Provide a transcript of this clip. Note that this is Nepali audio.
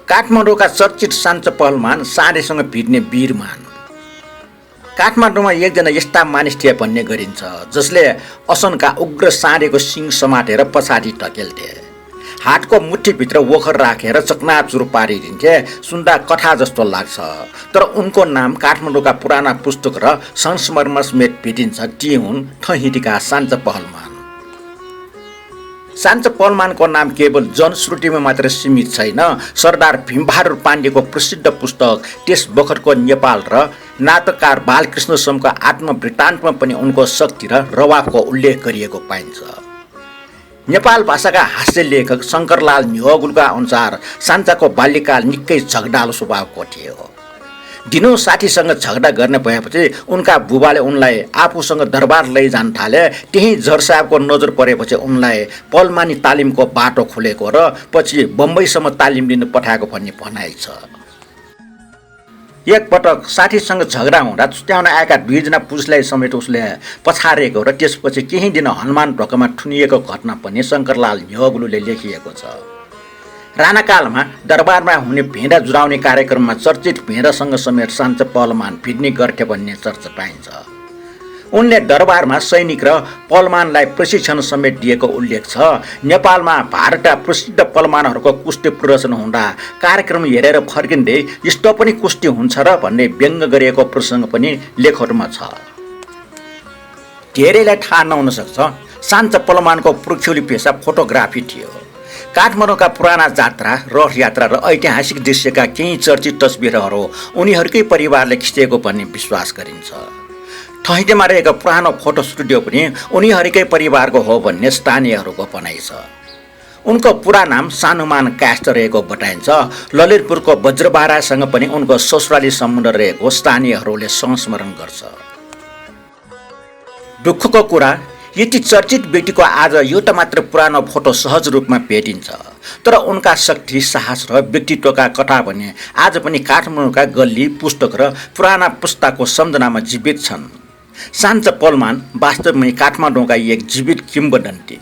काठमाडौँका चर्चित सान्च पहलमान साँडेसँग भिड्ने वीरमान। काठमाडौँमा एकजना यस्ता मानिस थिए भन्ने गरिन्छ जसले असनका उग्र साँडेको सिङ समातेर पछाडि ढकेल्थे। हातको मुठीभित्र ओखर राखेर चकनाचुर पारिदिन्थे। सुन्दा कथा जस्तो लाग्छ, तर उनको नाम काठमाडौँका पुराना पुस्तक र संस्मरणमा समेत भेटिन्छ। ती हुन् ठहिटीका सान्च पहलमान। सान्च पहलमानको नाम केवल जनश्रुतिमा मात्र सीमित छैन। सरदार भीमबहादुर पाण्डेको प्रसिद्ध पुस्तक त्यस बखतको नेपाल र नाटककार बालकृष्ण समको आत्मवृत्तान्तमा पनि उनको शक्ति र रवाबको उल्लेख गरिएको पाइन्छ। नेपाल भाषाका हास्य लेखक शङ्करलाल न्यौगुलका अनुसार सान्चाको बाल्यकाल निकै झगडालु स्वभावको थियो। दिनौँ साथीसँग झगडा गर्ने भएपछि उनका बुबाले उनलाई आफूसँग दरबार लैजान थाले। त्यही जरसाहबको नजर परेपछि उनलाई पलमानी तालिमको बाटो खुलेको र पछि बम्बईसम्म तालिम लिन पठाएको भन्ने भनाइ छ। एकपटक साथीसँग झगडा हुँदा छुट्याउन आएका दुईजना पुरुषलाई समेत उसले पछारेको र त्यसपछि केही दिन हनुमान ढोकामा थुनिएको घटना पनि शङ्करलाल न्यौगुलले लेखिएको छ। राणाकालमा दरबारमा हुने भेडा जुराउने कार्यक्रममा चर्चित भेडासँग समेत सान्च पहलमान भिड्ने गर्थे भन्ने चर्चा पाइन्छ। उनले दरबारमा सैनिक र पहलमानलाई प्रशिक्षण समेत दिएको उल्लेख छ। नेपालमा भारतका प्रसिद्ध पहलमानहरूको कुस्ती प्रदर्शन हुँदा कार्यक्रम हेरेर फर्किँदै यस्तो पनि कुस्ती हुन्छ र भन्ने व्यङ्ग गरिएको प्रसङ्ग पनि लेखहरूमा छ। धेरैलाई थाहा नहुन सक्छ, सान्च पहलमानको पुर्ख्यौली पेसा फोटोग्राफी थियो। काठमाडौँका पुराना जात्रा, रथ यात्रा र ऐतिहासिक दृश्यका केही चर्चित तस्बिरहरू उनीहरूकै परिवारले खिचेको भन्ने विश्वास गरिन्छ। ठहिटीमा रहेको पुरानो फोटो स्टुडियो पनि उनीहरूकै परिवारको हो भन्ने स्थानीयहरूको भनाइ छ। उनको पुरा नाम सानुमान काष्ट रहेको बताइन्छ। ललितपुरको वज्रबारासँग पनि उनको ससुराली सम्बन्ध रहेको स्थानीयहरूले संस्मरण गर्छ। दुःखको कुरा, यति चर्चित व्यक्तिको आज एउटा मात्र पुरानो फोटो सहज रूपमा भेटिन्छ, तर उनका शक्ति, साहस र व्यक्तित्वका कथा भने आज पनि काठमाडौँका गल्ली, पुस्तक र पुराना पुस्ताको सम्झनामा जीवित छन्। सान्च पहलमान वास्तवमै काठमाडौँका एक जीवित किम्वदन्ती।